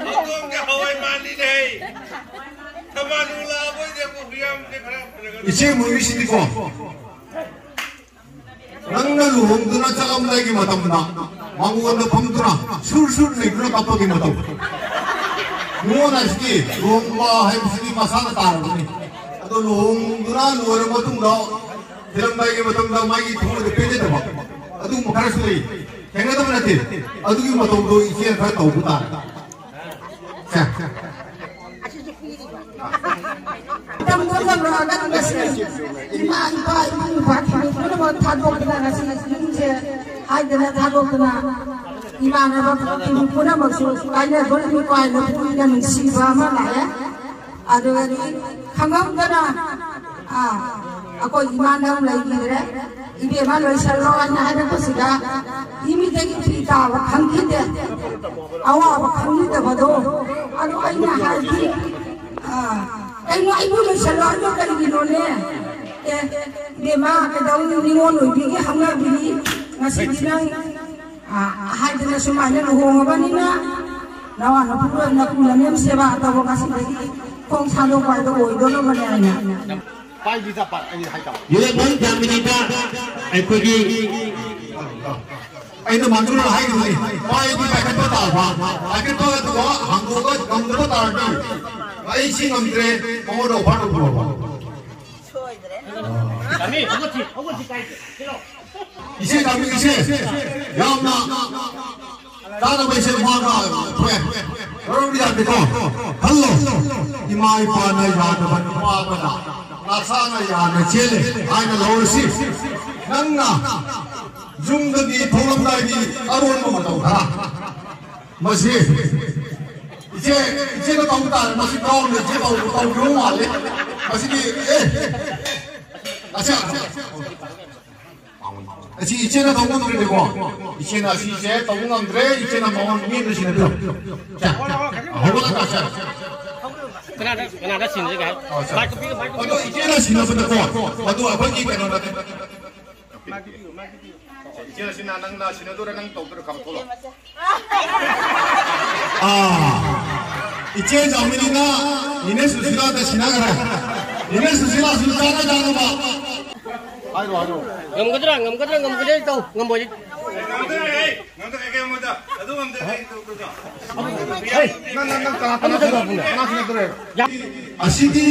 ꯍꯧꯗꯣꯡꯁꯦ ꯍꯋꯥꯏ ꯃꯥꯜꯂꯤꯅꯦ꯫ ꯊꯕꯥꯂꯨ ꯂꯥꯛꯑꯕꯣꯏꯗꯤ ꯑꯩꯈꯣꯏ ꯍꯨꯏꯌꯥꯝꯁꯦ ꯈꯔ ꯐꯖꯒꯗꯕ꯫ ꯏꯆꯦ ꯃꯣꯏꯒꯤꯁꯤꯗꯤꯀꯣ, ꯅꯪꯅ ꯂꯨꯍꯣꯡꯗꯨꯅ ꯆꯠꯂꯝꯗꯥꯏꯒꯤ ꯃꯇꯝꯗ ꯃꯉꯣꯟꯗ ꯐꯝꯗꯨꯅ ꯁꯨꯔ ꯁꯨꯔ ꯂꯩꯗꯨꯅ ꯀꯞꯄꯒꯤ ꯃꯇꯧ꯫ ꯅꯉꯣꯟ ꯑꯁꯤꯗꯤ ꯂꯨꯍꯣꯡꯕ ꯍꯥꯏꯕꯁꯤꯗꯤ ꯃꯁꯥꯅ ꯇꯥꯔꯕꯅꯤ꯫ ꯑꯗꯣ ꯂꯨꯍꯣꯡꯗꯨꯅ ꯂꯣꯏꯔꯕ ꯃꯇꯨꯡꯗ ꯊꯤꯔꯝꯗꯥꯏꯒꯤ ꯃꯇꯝꯗ ꯃꯥꯒꯤ ꯊꯃꯣꯏꯗ ꯄꯦꯟꯖꯗꯕ ꯑꯗꯨꯒꯨꯝꯕ ꯈꯔꯁꯨ ꯂꯩ꯫ ꯊꯦꯡꯅꯗꯕ ꯅꯠꯇꯦ꯫ ꯑꯗꯨꯒꯤ ꯃꯇꯧꯗꯣ ꯏꯆꯦꯅ ꯈꯔ ꯇꯧꯕ ꯇꯥꯔꯦ꯫ ꯁꯦ꯫ ꯃꯇꯝꯗꯣ ꯌꯧꯔꯛꯑꯒ ꯉꯁꯤ ꯏꯃꯥ, ꯏꯄꯥ, ꯏꯕꯨꯡ, ꯏꯄ꯭ꯋꯥ ꯄꯨꯝꯅꯃꯛ ꯊꯥꯗꯣꯛꯇꯅ ꯉꯁꯤ ꯌꯨꯝꯁꯦ ꯍꯥꯏꯗꯅ ꯊꯥꯗꯣꯛꯇꯅ ꯏꯃꯥꯟꯅꯕ ꯄꯨꯝꯅꯃꯛꯁꯨ ꯀꯥꯏꯅꯗꯣꯔꯤꯕ ꯀꯥꯏꯅ ꯄꯨꯛꯅꯤꯡꯗ ꯅꯨꯡꯁꯤꯕ ꯑꯃ ꯂꯥꯛꯑꯦ꯫ ꯑꯗꯨꯒꯗꯤ ꯈꯪꯍꯧꯗꯅ, ꯑꯥ, ꯑꯩꯈꯣꯏ ꯏꯃꯥꯟꯅꯕ ꯂꯩꯈꯤꯗ꯭ꯔꯦ꯫ ꯏꯕꯦꯝꯃ ꯂꯣꯏꯁꯜꯂꯣ ꯍꯥꯏꯅ ꯍꯥꯏꯔꯛꯄꯁꯤꯗ ꯏꯃꯤꯗꯒꯤ ꯐꯤ ꯇꯥꯕ ꯈꯪꯈꯤꯗꯦ꯫ ꯑꯋꯥꯕ ꯈꯪꯈꯤꯗꯕꯗꯣ꯫ ꯑꯗꯣ ꯑꯩꯅ ꯍꯥꯏꯗꯤ, ꯑ, "ꯀꯩꯅꯣ ꯑꯩꯕꯨ ꯂꯣꯏꯁꯜꯂꯣ ꯍꯥꯏꯕ ꯀꯔꯤꯒꯤꯅꯣꯅꯦ? ꯑꯦ, ꯏꯕꯦꯝꯃ ꯀꯩꯗꯧꯅꯤ, ꯅꯤꯉꯣꯜ ꯑꯣꯏꯕꯤꯒꯤ ꯍꯧꯅꯕꯤꯅꯤ꯫ ꯉꯁꯤꯗꯤ ꯅꯪ, ꯑ, ꯍꯥꯏꯗꯅ ꯁꯨꯃꯥꯏꯅ ꯂꯨꯍꯣꯡꯉꯕꯅꯤꯅ ꯅꯋꯥ ꯅꯄꯨꯔꯣꯏ ꯅꯄꯨ ꯅꯅꯦꯝ ꯁꯦꯕꯥ ꯇꯧꯕ ꯉꯁꯤꯗꯒꯤ ꯈꯣꯡ ꯊꯥꯗꯣꯛꯄ ꯍꯥꯏꯗꯣ ꯑꯣꯏꯗꯣꯔꯕꯅꯦ" ꯍꯥꯏꯅ꯫ ꯄꯥꯏꯕꯤꯗ ꯄꯥꯏ-, ꯑꯩ ꯍꯥꯏꯇꯥꯕ꯫ ꯌꯨꯔꯦꯝꯕꯝ ꯖꯥꯃꯤꯅꯤꯗ ꯑꯩꯈꯣꯏꯒꯤ ꯑꯩꯅ ꯃꯥꯡꯖꯧꯅꯅ ꯍꯥꯏꯈꯤꯕꯅꯤ, ꯄꯥꯏꯗꯤ ꯄꯥꯏꯈꯠꯄ ꯇꯥꯕ, ꯄꯥꯏꯈꯠꯄ ꯑꯗꯨꯒ ꯍꯥꯡꯗꯣꯛꯑꯒ ꯉꯝꯗꯕ ꯇꯥꯔꯗꯤ ꯑꯩ ꯁꯤ ꯉꯝꯗ꯭ꯔꯦ, ꯃꯉꯣꯟꯗ ꯑꯣꯐꯔ ꯇꯧꯕꯤꯔꯣꯕ꯫ ꯁꯣꯏꯗ꯭ꯔꯦ꯫ ꯏꯆꯦ ꯇꯥꯕꯤꯔꯤꯁꯦ ꯌꯥꯝꯅ ꯇꯥꯟꯅꯕꯩꯁꯦ ꯃꯥꯅ ꯊꯣꯛꯑꯦ꯫ ꯃꯔꯝꯗꯤ ꯌꯥꯗꯦꯀꯣ꯫ ꯈꯜꯂꯣ꯫ ꯏꯃꯥ ꯏꯄꯥꯅ ꯌꯥꯗꯕ ꯅꯨꯄꯥ ꯑꯃꯅ ꯅꯁꯥꯅ ꯌꯥꯅ ꯆꯦꯜꯂꯦ ꯍꯥꯏꯅ ꯂꯧꯔꯁꯤ꯫ ꯅꯪꯅ ꯌꯨꯝꯗꯒꯤ ꯊꯣꯛꯂꯝꯗꯥꯏꯒꯤ ꯑꯔꯣꯟꯕ ꯃꯇꯧ ꯈꯔ꯫ ꯃꯁꯤ ꯏꯆꯦ, ꯏꯆꯦꯅ ꯇꯧꯕ ꯇꯥꯔꯦ꯫ ꯃꯁꯤ ꯒ꯭ꯔꯥꯎꯟꯗ ꯏꯆꯦ ꯇꯧ-, ꯇꯧꯕꯤꯔꯣ ꯃꯥꯜꯂꯦ꯫ ꯃꯁꯤꯗꯤ, ꯑꯦ꯫ ꯑꯁꯦ꯫ ꯑꯁꯤ ꯏꯆꯦꯅ ꯇꯧꯕ ꯉꯝꯗ꯭ꯔꯗꯤꯀꯣ, ꯏꯆꯦꯅ ꯑꯁꯤꯁꯦ ꯇꯧꯕ ꯉꯝꯗ꯭ꯔꯦ, ꯏꯆꯦꯅ ꯃꯉꯣꯟ ꯃꯤ ꯑꯃꯗ ꯁꯤꯟꯅꯕꯤꯔꯣ꯫ ꯁꯦ, ꯍꯧꯒꯠꯂꯒ ꯁꯦ꯫ ꯀꯅꯥꯗ, ꯀꯅꯥꯗ ꯁꯤꯟꯅꯒꯦ ꯍꯥꯏ? ꯑꯣ, ꯁꯦ꯫ ꯃꯥꯏꯛ ꯄꯤꯌꯨ, ꯃꯥꯏꯛ ꯄꯤꯌꯨ꯫ ꯑꯗꯣ ꯏꯆꯦꯅ ꯁꯤꯟꯅꯕꯗꯀꯣ, ꯃꯗꯨ ꯑꯩꯈꯣꯏꯒꯤ ꯀꯩꯅꯣ ꯅꯠꯇꯦ꯫ ꯏꯆꯦꯅ ꯁꯤꯟꯅ, ꯅꯪꯅ ꯁꯤꯟꯅꯗꯣꯏꯔꯥ, ꯅꯪ ꯇꯧꯗꯣꯏꯔꯥ, ꯈꯔ ꯊꯣꯛꯂꯛꯑꯣ꯫ ꯑꯥ, ꯏꯆꯦ ꯖꯥꯃꯤꯅꯤꯅ ꯏꯅꯦ ꯁꯨꯁꯤꯂꯥꯗ ꯁꯤꯟꯅꯈ꯭ꯔꯦ꯫ ꯏꯅꯦ ꯁꯨꯁꯤꯂꯥꯁꯨ ꯆꯥꯅ ꯆꯥꯅꯕ꯫ ꯍꯥꯏꯔꯣ, ꯍꯥꯏꯔꯣ꯫ ꯉꯝꯒꯗ꯭ꯔꯥ, ꯉꯝꯒꯗ꯭ꯔꯥ, ꯉꯝꯒꯗ꯭ꯔꯥ ꯇꯧ, ꯉꯝꯃꯣꯏꯗꯤ꯫ ꯉꯝꯗ꯭ꯔꯦ, ꯑꯩ ꯉꯝꯗ꯭ꯔꯦ, ꯑꯩ ꯉꯝꯗ꯭ꯔꯦ꯫ ꯑꯗꯨ ꯉꯝꯗ꯭ꯔꯦ, ꯑꯩ ꯇꯧꯗ꯭ꯔꯦ꯫ ꯍꯩ! ꯅꯪ, ꯅꯪ, ꯅꯪ ꯀꯅꯥ, ꯀꯅꯥ ꯁꯤꯟꯅꯗꯣꯏꯅꯣ? ꯀꯅꯥ ꯁꯤꯟꯅꯗꯣꯏꯅꯣ? ꯌꯥ! ꯑꯁꯤꯗꯤ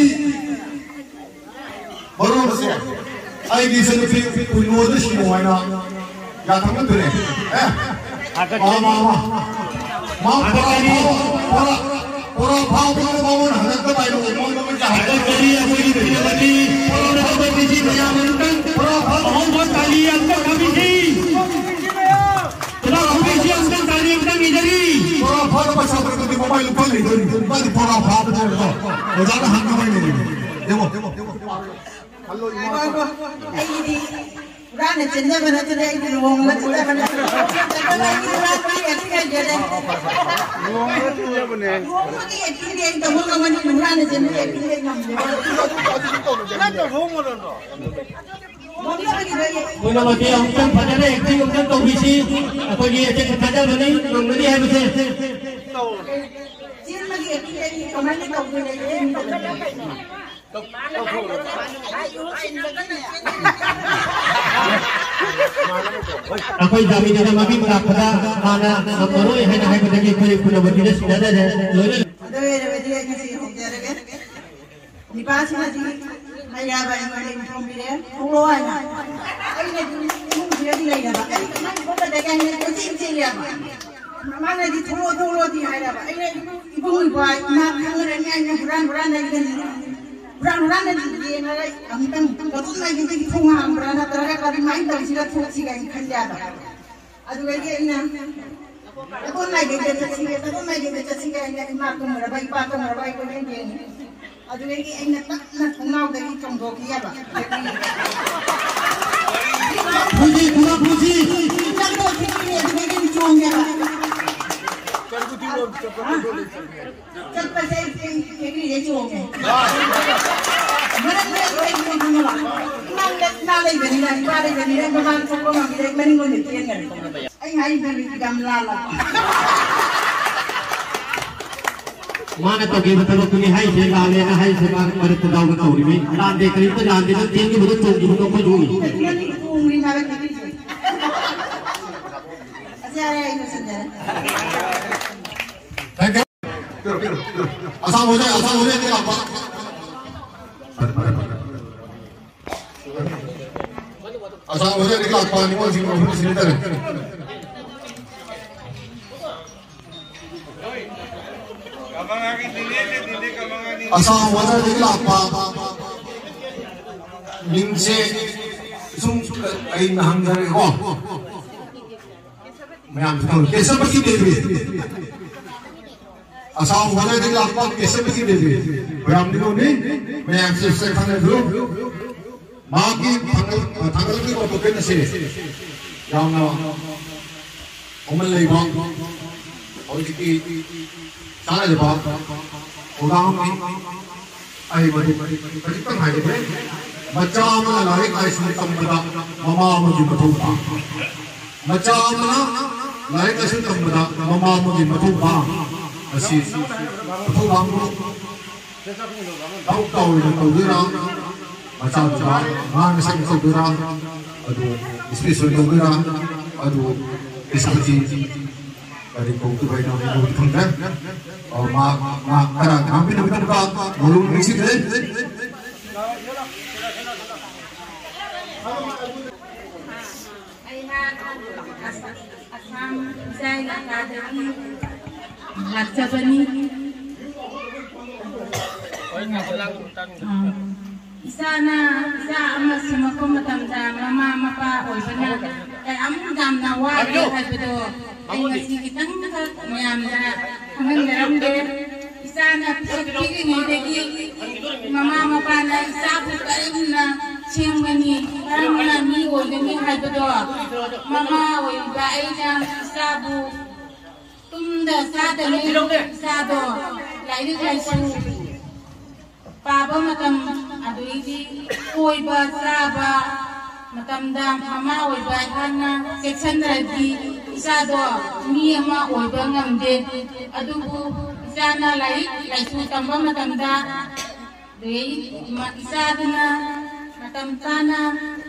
ꯃꯔꯨꯞꯁꯦ, ꯑꯩꯒꯤ ꯏꯆꯟꯅꯨꯄꯤ ꯄꯨꯏꯅꯣꯗ ꯁꯤꯅꯧ ꯍꯥꯏꯅ ꯌꯥꯊꯪ ꯅꯠꯇ꯭ꯔꯦ꯫ ꯑꯦ, ꯃꯥ, ꯃꯥ, ꯃꯥ, ꯃꯥ ꯄꯨꯔꯥ ꯐꯥꯕ, ꯄꯨꯔꯥ, ꯄꯨꯔꯥ ꯐꯥꯕ ꯃꯉꯣꯟꯗ ꯍꯪꯉꯛꯇꯕ ꯍꯥꯏꯅ ꯃꯉꯣꯟꯗ ꯃꯣꯏꯁꯦ ꯍꯥꯏꯔꯛꯇ꯭ꯔꯦ꯫ ꯍꯥꯏꯔꯛꯇ꯭ꯔꯦ, ꯑꯩꯈꯣꯏꯒꯤ ꯄꯨꯏꯅꯣꯗꯤ ꯄꯨꯔꯥ ꯐꯥꯕ ꯑꯍꯧꯕ ꯇꯥꯂꯤ ꯑꯝꯇ ꯀꯥꯞꯄꯤꯁꯤ꯫ ꯄꯨꯔꯥ ꯐꯥꯕ ꯄꯩꯁꯥ ꯄꯤꯔꯛꯄꯗꯤ ꯃꯃꯥꯏ ꯂꯨꯄꯥ ꯂꯩꯗꯣꯔꯤ꯫ ꯃꯥꯗꯤ ꯄꯨꯔꯥ ꯐꯥꯕꯅꯦꯕꯀꯣ꯫ ꯑꯣꯖꯥꯅ ꯍꯪꯉꯕ ꯂꯩꯔꯤꯅꯤ꯫ ꯌꯦꯡꯉꯣ꯫ ꯑꯩꯗꯤ ꯍꯨꯔꯥꯟꯅ ꯆꯦꯟꯖꯕ ꯅꯠꯇꯅ ꯑꯩꯗꯤ ꯂꯨꯍꯣꯡꯕ ꯆꯠꯆꯕ ꯅꯠꯇꯅ ꯑꯩꯗꯤ ꯍꯨꯔꯥꯟꯕꯒꯤ ꯑꯦꯛꯇꯤꯡ ꯍꯩꯖꯗꯦ꯫ ꯂꯨꯍꯣꯡꯕꯒ ꯆꯦꯟꯖꯕꯅꯦ꯫ ꯂꯨꯍꯣꯡꯕꯒꯤ ꯑꯦꯛꯇꯤꯡꯗꯤ ꯑꯩ ꯇꯧꯕ ꯉꯝꯒꯅꯤ, ꯍꯨꯔꯥꯟꯅ ꯆꯦꯟꯕꯒꯤ ꯑꯦꯛꯇꯤꯡꯗꯤ ꯑꯩ ꯉꯝꯗꯦ꯫ ꯉꯝꯅꯕꯒꯤꯗꯣ ꯑꯩ ꯄꯨꯝꯅꯃꯛꯀꯤ ꯑꯃꯨꯛꯇꯪ ꯐꯖꯅ ꯑꯦꯛꯇꯤꯡ ꯑꯃꯨꯛꯇꯪ ꯇꯧꯕꯤꯁꯤ꯫ ꯑꯩꯈꯣꯏꯒꯤ ꯑꯆꯦꯠꯄ ꯊꯥꯖꯕꯅꯤ, ꯉꯝꯒꯅꯤ ꯍꯥꯏꯕꯁꯦ꯫ ꯆꯦꯟꯕꯒꯤ ꯑꯦꯛꯇꯤꯡ ꯑꯩ ꯀꯃꯥꯏꯅ ꯇꯧꯗꯣꯏꯅꯣ? ꯑꯩꯈꯣꯏ ꯖꯥꯃꯤꯅꯤꯅ ꯃꯃꯤꯡ ꯂꯥꯛꯄꯗ ꯃꯥꯅ ꯉꯝꯃꯔꯣꯏ ꯍꯥꯏꯅ ꯍꯥꯏꯕꯗꯒꯤ ꯑꯩꯈꯣꯏ ꯄꯨꯝꯅꯃꯛꯀꯤꯗ ꯁꯤꯟꯅꯖꯔꯦ꯫ ꯂꯣꯏꯅ ꯑꯗꯨ ꯑꯣꯏꯔꯕꯗꯤ ꯑꯩ ꯉꯁꯤ ꯍꯧꯖꯔꯒꯦ꯫ ꯅꯤꯄꯥꯁꯤꯅꯗꯤ ꯃꯩꯔꯥꯕ ꯑꯩꯉꯣꯟꯗ ꯏꯟꯊꯣꯝꯕꯤꯔꯦ, "ꯊꯣꯛꯂꯛꯑꯣ" ꯍꯥꯏꯅ꯫ ꯑꯩꯅꯗꯤ ꯏꯃꯨꯡꯁꯤꯗꯗꯤ ꯂꯩꯔꯕ꯫ ꯑꯩ ꯀꯃꯥꯏꯅ ꯊꯣꯛꯀꯗꯒꯦ ꯍꯥꯏꯅ ꯀꯣꯏꯆꯦꯟ ꯆꯦꯜꯂꯦꯕ꯫ ꯃꯥꯅꯗꯤ "ꯊꯣꯛꯂꯛꯑꯣ, ꯊꯣꯛꯂꯛꯑꯣꯗꯤ" ꯍꯥꯏꯔꯕ꯫ ꯑꯩꯅ ꯏꯕꯨꯡ ꯏꯄ꯭ꯋꯥ ꯏꯅꯥꯛ ꯈꯪꯅꯔꯅꯤ ꯍꯥꯏꯅ ꯍꯨꯔꯥꯟ ꯍꯨꯔꯥꯟꯅ ꯑꯩꯅ ꯍꯨꯔꯥꯟ ꯍꯨꯔꯥꯟꯅ ꯌꯦꯡꯉꯒ ꯑꯃꯨꯛꯇꯪ ꯃꯇꯨꯡ ꯂꯩꯈꯤꯕꯒꯤ ꯊꯣꯡ ꯍꯥꯡꯕ꯭ꯔꯥ ꯅꯠꯇ꯭ꯔꯒ ꯀꯔꯤꯃꯥꯏꯅ ꯇꯧꯁꯤꯔ ꯊꯣꯛꯁꯤꯒ ꯑꯩꯅ ꯈꯜꯂꯦꯕ꯫ ꯑꯗꯨꯗꯒꯤ ꯑꯩꯅ ꯃꯇꯨꯡ ꯂꯩꯈꯤꯕꯗ ꯆꯠꯁꯤꯒꯦ, ꯃꯇꯨꯡ ꯂꯩꯈꯤꯕꯗ ꯆꯠꯁꯤꯒꯦ ꯍꯥꯏꯅ ꯏꯃꯥ ꯇꯨꯝꯃꯨꯔꯕ, ꯏꯄꯥ ꯇꯨꯝꯃꯨꯔꯕ ꯑꯩ ꯀꯣꯏꯌꯦꯡ ꯌꯦꯡꯉꯤ꯫ ꯑꯗꯨꯗꯒꯤ ꯑꯩꯅ ꯇꯞꯅ ꯊꯣꯡꯅꯥꯎꯗꯒꯤ ꯆꯣꯡꯊꯣꯛꯈꯤꯑꯕ꯫ ꯐꯨꯖꯤ, ꯈꯨꯕꯥꯛ ꯐꯨꯖꯤ꯫ ꯆꯪꯊꯣꯛꯈꯤꯕꯅꯤ, ꯑꯗꯨꯗꯒꯤ ꯑꯩꯅ ꯆꯣꯡꯉꯦꯕ꯫ ꯆꯠꯄꯁꯦ ꯑꯩ ꯀꯦꯒ꯭ꯔꯤꯗꯩ ꯆꯣꯡꯉꯦ꯫ ꯃꯔꯝꯗꯤ ꯑꯩ ꯀꯩꯒꯤꯅꯣ ꯈꯪꯉꯕ? ꯏꯃꯥꯡꯗ ꯏꯃꯥ ꯂꯩꯕꯅꯤꯅ, ꯏꯄꯥ ꯂꯩꯕꯅꯤꯅ, ꯃꯃꯥꯡ ꯊꯣꯛꯄ ꯉꯝꯗ꯭ꯔꯦ, ꯃꯅꯤꯡꯂꯣꯝꯗ ꯆꯦꯟꯈ꯭ꯔꯦ꯫ ꯑꯩ ꯍꯥꯏꯔꯤꯕ ꯌꯥꯝ ꯂꯥꯜꯂꯕ꯫ ꯃꯥꯅ ꯇꯧꯈꯤꯕ ꯊꯕꯛꯇꯨꯅꯤ ꯍꯥꯏꯁꯦ, ꯂꯥꯜꯂꯦꯅ ꯍꯥꯏꯁꯦ, ꯃꯥ ꯃꯔꯛꯇ ꯌꯥꯎꯕ ꯇꯧꯔꯤꯕꯅꯤ꯫ ꯂꯥꯟꯗꯦ, ꯀꯔꯤꯝꯇ ꯂꯥꯟꯗꯦ, ꯅꯪ ꯆꯦꯟꯈꯤꯕꯗꯣ ꯆꯣꯡꯈꯤꯕꯗꯣ ꯑꯩꯈꯣꯏꯁꯨ ꯎꯏ꯫ ꯅꯪꯗꯤ ꯆꯣꯡꯉꯤ ꯃꯥꯔꯛ ꯈꯪꯉꯤꯁꯦ꯫ ꯑꯁ, ꯌꯥꯔꯦ, ꯑꯩ ꯂꯣꯏꯁꯤꯟꯖꯔꯦ꯫ ꯑꯁꯥꯝ ꯍꯣꯖꯥꯏ, ꯑꯁꯥꯝ ꯍꯣꯖꯥꯏꯗꯒꯤ ꯂꯥꯛꯄ꯫ ꯐꯔꯦ, ꯐꯔꯦ, ꯐꯔꯦ꯫ ꯑꯁꯥꯝ ꯍꯣꯖꯥꯏꯗꯒꯤ ꯂꯥꯛꯄ ꯅꯤꯉꯣꯜꯁꯤꯡ ꯑꯍꯨꯝ ꯁꯤꯟꯅ ꯇꯥꯔꯦ꯫ ꯑꯁꯥꯝ ꯍꯣꯖꯥꯏꯗꯒꯤ ꯂꯥꯛꯄ ꯃꯤꯡꯁꯦ ꯁꯨꯝ ꯑꯩꯅ ꯍꯪꯖꯔꯒꯦꯀꯣ꯫ ꯃꯌꯥꯝꯁꯨ ꯈꯪꯉꯤ꯫ ꯀꯦꯁꯕꯀꯤ ꯕꯦꯕꯤ꯫ ꯑꯁꯥꯝ ꯍꯣꯖꯥꯏꯗꯒꯤ ꯂꯥꯛꯄ ꯀꯦꯁꯕꯀꯤ ꯕꯦꯕꯤ꯫ ꯃꯌꯥꯝꯗꯤ ꯈꯪꯅꯤ꯫ ꯃꯌꯥꯝꯁꯨ ꯁꯛ ꯈꯪꯅꯗ꯭ꯔꯣ? ꯃꯍꯥꯛꯀꯤ ꯊꯥꯡꯒꯠ-, ꯊꯥꯡꯒꯠꯂꯛꯂꯤꯕ ꯄꯣꯀꯦꯠ ꯑꯁꯤ ꯌꯥꯝꯅ ꯃꯃꯜ ꯂꯩꯕ, ꯍꯧꯖꯤꯛꯀꯤ ꯆꯥꯅꯔꯤꯕ ꯊꯧꯗꯥꯡ ꯑꯃꯅꯤ꯫ ꯑꯩ ꯃꯗꯨ ꯈꯖꯤꯛꯇꯪ ꯍꯥꯏꯖꯒꯦ꯫ ꯃꯆꯥ ꯑꯃꯅ ꯂꯥꯏꯔꯤꯛ ꯂꯥꯏꯁꯨ ꯇꯝꯕꯗ ꯃꯃꯥ ꯑꯃꯒꯤ ꯃꯊꯧ ꯇꯥ꯫ ꯃꯆꯥ ꯑꯃꯅ ꯂꯥꯏꯔꯤꯛ ꯂꯥꯏꯁꯨ ꯇꯝꯕꯗ ꯃꯃꯥ ꯑꯃꯒꯤ ꯃꯊꯧ ꯇꯥ꯫ ꯑꯁꯤ ꯃꯊꯧ ꯇꯥꯕꯨ ꯊꯕꯛ ꯇꯧꯔꯤꯅ ꯇꯧꯗꯣꯏꯔꯥ, ꯃꯆꯥꯗꯨꯗ ꯉꯥꯡꯅ ꯁꯛꯅ ꯇꯧꯗꯣꯏꯔꯥ, ꯑꯗꯨ ꯏꯁꯄꯤꯁ ꯑꯣꯏꯅ ꯇꯧꯗꯣꯏꯔꯥ, ꯑꯗꯨ ꯏꯁꯄꯤꯁꯇꯤ ꯀꯔꯤ ꯀꯧꯗꯣꯏꯕ ꯍꯥꯏꯅꯣ ꯑꯩ ꯈꯪꯗ꯭ꯔꯦ꯫ ꯑꯣ, ꯃꯥ, ꯃꯥ ꯈꯔ ꯉꯥꯡꯕꯤꯅꯕꯒꯤꯗꯃꯛꯇ ꯃꯔꯨ ꯅꯤꯡꯁꯤꯡꯖꯔꯤ꯫ ꯑꯩꯍꯥꯛ ꯑꯁꯥꯝ ꯏꯁꯥ ꯏꯂꯥꯀꯥꯗꯒꯤ ꯂꯥꯛꯆꯕꯅꯤ꯫ ꯑꯥ, ꯏꯆꯥꯅ, ꯏꯆꯥ ꯑꯃ ꯁꯦꯝꯃꯛꯄ ꯃꯇꯝꯗ ꯃꯃꯥ ꯃꯄꯥ ꯑꯣꯏꯕꯅ ꯀꯌꯥꯃꯨꯛ ꯌꯥꯝꯅ ꯋꯥꯒꯦ ꯍꯥꯏꯕꯗꯣ ꯑꯩ ꯉꯁꯤ ꯈꯤꯇꯪꯈꯛ ꯃꯌꯥꯝꯗ ꯈꯪꯍꯟꯖꯔꯝꯒꯦ꯫ ꯏꯆꯥꯅ ꯄꯤꯁꯛ ꯄꯤꯛꯂꯤꯉꯩꯗꯒꯤ ꯃꯃꯥ ꯃꯄꯥꯅ ꯏꯆꯥꯕꯨ ꯀꯔꯝꯅ ꯁꯦꯝꯒꯅꯤ, ꯀꯔꯝꯅ ꯃꯤ ꯑꯣꯏꯒꯅꯤ ꯍꯥꯏꯕꯗꯣ ꯃꯃꯥ ꯑꯣꯏꯔꯤꯕ ꯑꯩꯅ ꯏꯆꯥꯕꯨ ꯇꯨꯝꯗ ꯆꯥꯗꯅ ꯏꯆꯥꯗꯣ ꯂꯥꯏꯔꯤꯛ ꯂꯥꯏꯁꯨ ꯄꯥꯕ ꯃꯇꯝ, ꯑꯗꯨꯗꯒꯤꯗꯤ ꯀꯣꯏꯕ ꯆꯥꯕ ꯃꯇꯝꯗ ꯃꯃꯥ ꯑꯣꯏꯕ ꯑꯩꯍꯥꯛꯅ ꯆꯦꯛꯁꯤꯟꯗ꯭ꯔꯗꯤ ꯏꯆꯥꯗꯣ ꯃꯤ ꯑꯃ ꯑꯣꯏꯕ ꯉꯝꯗꯦ꯫ ꯑꯗꯨꯕꯨ ꯏꯆꯥꯅ ꯂꯥꯏꯔꯤꯛ ꯂꯥꯏꯁꯨ ꯇꯝꯕ ꯃꯇꯝꯗ, ꯑꯗꯨꯗꯒꯤ ꯏꯃꯥ-, ꯏꯆꯥꯗꯨꯅ ꯃꯇꯝ ꯆꯥꯅ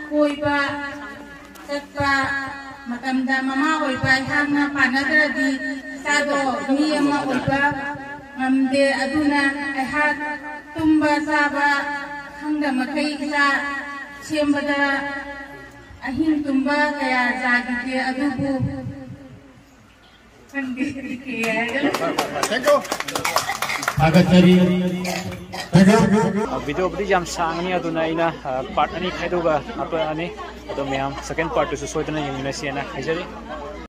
ꯀꯣꯏꯕ ꯆꯠꯄ ꯃꯇꯝꯗ ꯃꯃꯥ ꯑꯣꯏꯕ ꯑꯩꯍꯥꯛꯅ ꯄꯥꯟꯅꯗ꯭ꯔꯗꯤ ꯏꯆꯥꯗꯣ ꯃꯤ ꯑꯃ ꯑꯣꯏꯕ ꯉꯝꯗꯦ꯫ ꯑꯗꯨꯅ ꯑꯩꯍꯥꯛ ꯇꯨꯝꯕ ꯆꯥꯕ ꯈꯪꯗ ꯃꯈꯩ ꯏꯆꯥ ꯁꯦꯝꯕꯗ ꯑꯍꯤꯡ ꯇꯨꯝꯕ ꯀꯌꯥ ꯌꯥꯈꯤꯗꯦ꯫ ꯑꯗꯨꯕꯨ ꯈꯪꯗꯦ, ꯀꯔꯤ ꯍꯥꯏꯒꯗ꯭ꯔꯥ꯫ ꯊꯥꯒꯠꯆꯔꯤ꯫ ꯊꯥꯒꯠ- ꯑ, ꯚꯤꯗꯤꯑꯣꯕꯨꯗꯤ ꯌꯥꯝ ꯁꯥꯡꯉꯅꯤ, ꯑꯗꯨꯅ ꯑꯩꯅ, ꯑ, ꯄꯥꯔꯠ ꯑꯅꯤ ꯈꯥꯏꯗꯣꯛꯑꯒ ꯍꯥꯞꯄꯛꯑꯅꯤ꯫ ꯑꯗꯣ ꯃꯌꯥꯝ ꯁꯦꯀꯦꯟ ꯄꯥꯔꯠꯇꯨꯁꯨ ꯁꯣꯏꯗꯅ ꯌꯦꯡꯃꯤꯟꯅꯁꯦꯅ ꯍꯥꯏꯖꯔꯤ꯫